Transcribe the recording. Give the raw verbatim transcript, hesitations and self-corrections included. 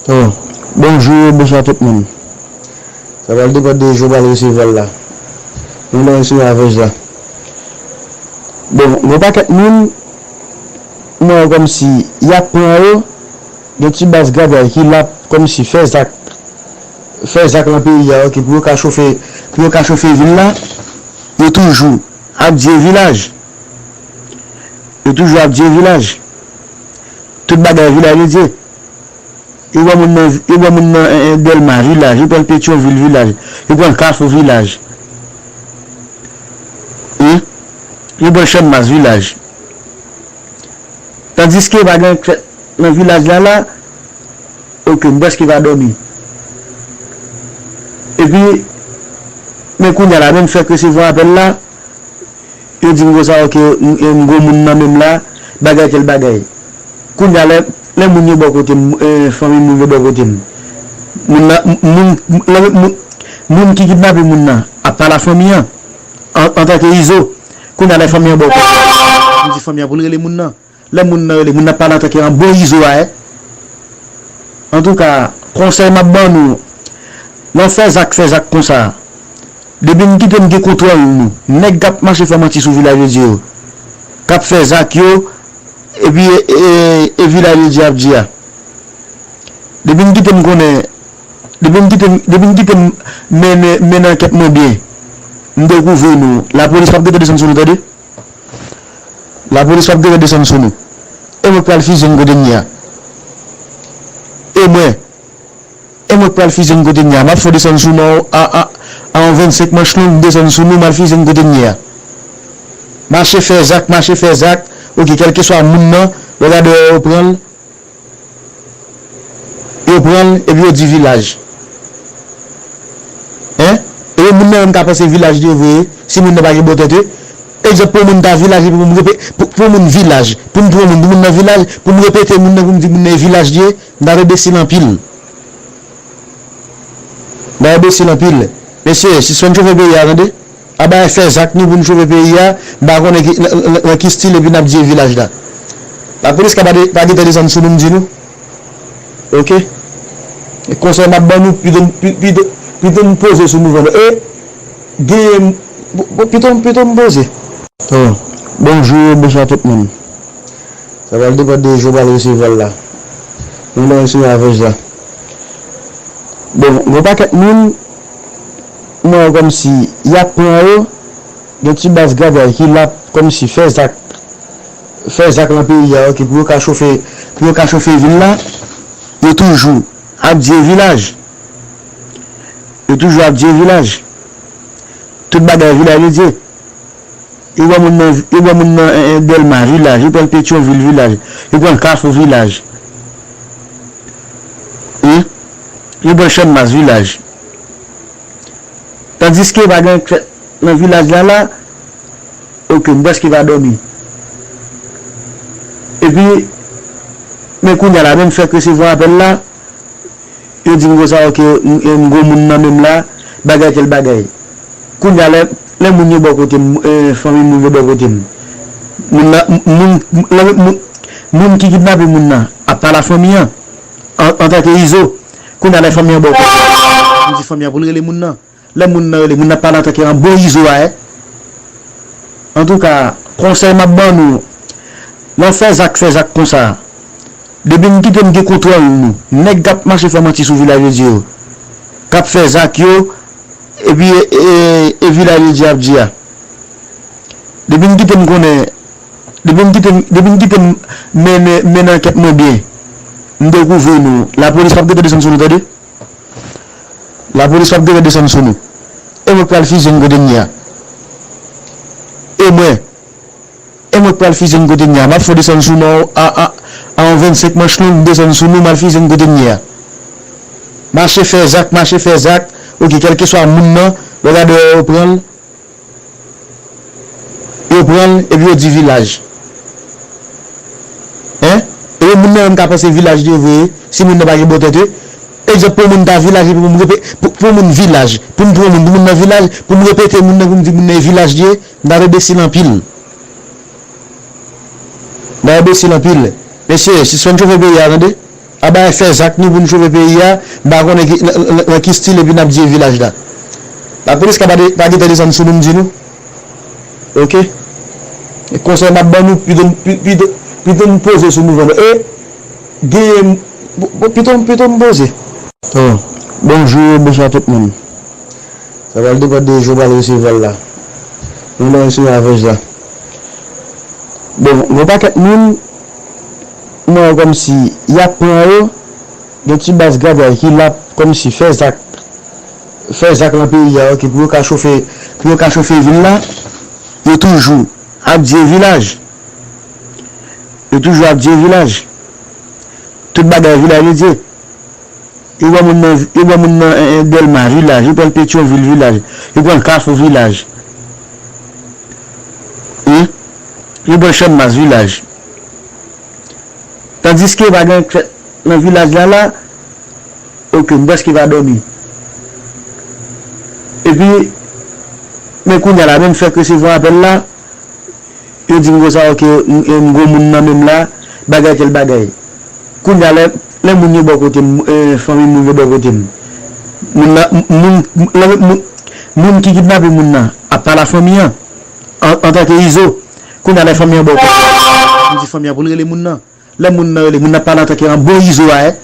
Oh, bonjou, bonswa tout moun. Sa pral depann de jan w pral resevwa l la. Moun nan resevwa avèj la. Bon, gen yon pakèt moun, m wè kòmsi y ap pran yo, gen ti baz gadjay ki la kòmsi fè zak, fè zak nan peyi a, oke, pou yo ka chofe, pou yo ka chofe vil la, yo toujou ap di e vilaj. Yo toujou ap di e vilaj. Tout bagay vilaj yo di. Yo pran moun nan, yo pran moun nan, eh, eh, Dèlma vilaj, yo pran Petyonvil vilaj, yo pran Kafou vilaj. Wi. Yo pran Channmas vilaj. Tandiske pa gen anyen k fèt nan vilaj la la, oke, m prèske pa dòmi. Epi, men kounye a la, menm fè k resevwa apèl la, yo di m konsa, oke, m, m gwo moun nan menm la, bagay tèl bagay. Kounye a, lè, lè moun yo bò kote m, eh, fanmi moun yo bò kote m, moun nan, m, moun, m, lè moun, moun ki kidnape moun nan ap pale a fanmi an, an, antanke Izo. Kounye a, lè fanmi an bò kote m, m di fanmi an pou l rele moun nan. Lè moun nan rele, moun nan ap pale antanke yon bon Izo a, eh. Antouka, konsèy m ap ban nou, nan fè zak, fè zak konsa, depi n kite m gen kontwòl nou, nèg k ap mache fè manti sou vilaj yo di yo, k ap fè zak yo, epi e, e, e vilaj yo di ap di a. Depi n kite m konnen, depi n kite m, depi n kite m mennen, mennen ankèt mwen byen, m dekouvri nou, lapolis p ap gentan desann sou nou, tande? Lapolis p ap gentan desann sou nou. E mwen k pral fizye n kote n ye a. E mwen. E mwen k pral fizye n kote n ye a. M ap fè w desann sou nou a, a, a yon vennsenk manch long, m desann sou nou, m al fizye n kote n ye a. Mache fè zak, mache fè zak. Oke, kèlkeswa moun nan, lè w gade yo pran l. Yo pran l, epi yo di vilaj. Hein? Epi moun nan menm ka panse vilaj li ye vre, si moun nan pa gen bon tèt, wi. Egzanp, pou moun ta vilaj, epi pou m repe-, pou, pou moun vilaj, pou m pran moun, pou moun nan vilaj, pou m repete moun nan, pou m di moun nan e vilaj li ye, m ta enbesil anpil. M ta enbesil anpil. Mesye, sispann chofe peyi a, tande. Aba fè zak nou pou n chofe peyi a, m pa konnen ki, nan, nan, nan ki stil epi n ap di e vilaj la. Lapolis ka pa de-, pa gentan desann sou nou, m di nou. Oke? E konsèy m ap ban nou, pito, pi-, pito, pito n poze sou mouvman nou. E, genyen, bo-, bo-, pito, pito n poze. Oh, bonjou, bonswa tout moun. Sa pral depann de jan w pral resevwa l la. Moun nan resevwa avèj la. Bon, gen yon pakèt moun, m wè kòmsi y ap pran yo, gen ti baz gadjay ki la kòmsi fè zak, fè zak nan peyi a, oke, pou yo ka chofe, pou yo ka chofe vil la, yo toujou ap di e vilaj. Yo toujou ap di e vilaj. Tout bagay vilaj yo di. Yo pran moun nan, yo pran moun nan, eh, eh, Dèlma vilaj, yo pran Petyonvil vilaj, yo pran Kafou vilaj. Wi. Yo pran Channmas vilaj. Tandiske pa gen anyen k fèt nan vilaj la la, oke, m prèske pa dòmi. Epi, men kounye a la, menm fè k resevwa apèl la, yo di m konsa, oke, m, m gwo moun nan menm la, bagay tèl bagay. Kounye a, lè, lè moun yo bò kote m, eh, fanmi moun yo bò kote m, moun nan, m, moun, m, lè moun, moun ki kidnape moun nan ap pale a fanmi an, an, antanke Izo. Kounye a, lè fanmi an bò kote m, m di fanmi an pou l rele moun nan. Lè moun nan rele, moun nan ap pale antanke yon bon Izo a, eh. Antouka, konsèy m ap ban nou, nan fè zak, fè zak konsa. Depi n kite n gen kontwòl nou, nèg k ap mache fè manti sou vilaj yo di yo, k ap fè zak yo, epi e, e, e vilaj yo di ap di a. Depi n kite m konnen, depi n kite m, depi n kite m mennen, mennen ankèt mwen byen, m dekouvri nou, lapolis p ap gentan desann sou nou, tande. Lapolis p ap gentan desann sou nou. E mwen k pral fizye n kote n ye a. E mwen. E mwen k pral fizye n kote n ye a. M ap fè w desann sou nou a, a, a yon vennsenk manch long, m desann sou nou, m al fizye n kote n ye a. Mache fè zak, mache fè zak. Oke, kèlkeswa moun nan, lè w gade yo pran l. Yo pran l, epi yo di vilaj. Hein? Epi moun nan menm ka panse vilaj li ye vre, si moun nan pa gen bon tèt, wi. Egzanp, pou moun ta vilaj, epi pou m repe-, pou, pou moun vilaj, pou m pran moun, pou moun nan vilaj, pou m repete moun nan, pou m di moun nan e vilaj li ye, m ta enbesil anpil. M ta enbesil anpil. Mesye, sispann chofe peyi a, tande. Aba fè zak nou pou n sove peyi a, m pa konnen ki, nan, nan, nan ki stil epi n ap di e vilaj la. Lapolis ka pa de, pa gentan desann sou nou, m di nou. Oke? E konsèy m ap ban nou, pito, pi- pito, pito n poze sou mouvman nou. E, genyen, pito, pito m poze. Oh, bonjou, bonswa tout moun. Sa pral depann de jan w pral resevwa l la. Jan w pral resevwa vèj la. Bon, gen pakèt moun, m wè kòmsi y ap pran yo, gen ti baz gagay ki la kòmsi fè zak, fè zak nan peyi a, oke, pou yo ka chofe, pou yo ka chofe vil la, yo toujou ap di e vilaj. Yo toujou ap di e vilaj. Tout bagay vilaj yo di. Yo pran moun nan, yo pran moun nan eh, eh, Dèlma, vilaj. Yo pran Petyonvil, vilaj. Yo pran Kafou, vilaj. Wi. Yo pran Channmas, vilaj. Tandiske pa gen fèt nan vilaj la la, oke, m prèske pa dòmi. Epi, men kounye a la, menm fèk resevwa apèl la, yo di m konsa, oke, m, m gwo moun nan menm la, bagay tèl bagay. Kounye a, lè, lè moun yo bò kote m, eh, fanmi moun yo bò kote m. Moun nan, m- moun, m- lè moun, moun ki kidnape moun nan ap pale a fanmi an, an, antanke Izo. Kounye a, lè fanmi an bò kote m, m di fanmi an pou l rele moun nan. Lè moun nan rele, moun nan pale antanke an bon Izo a, eh.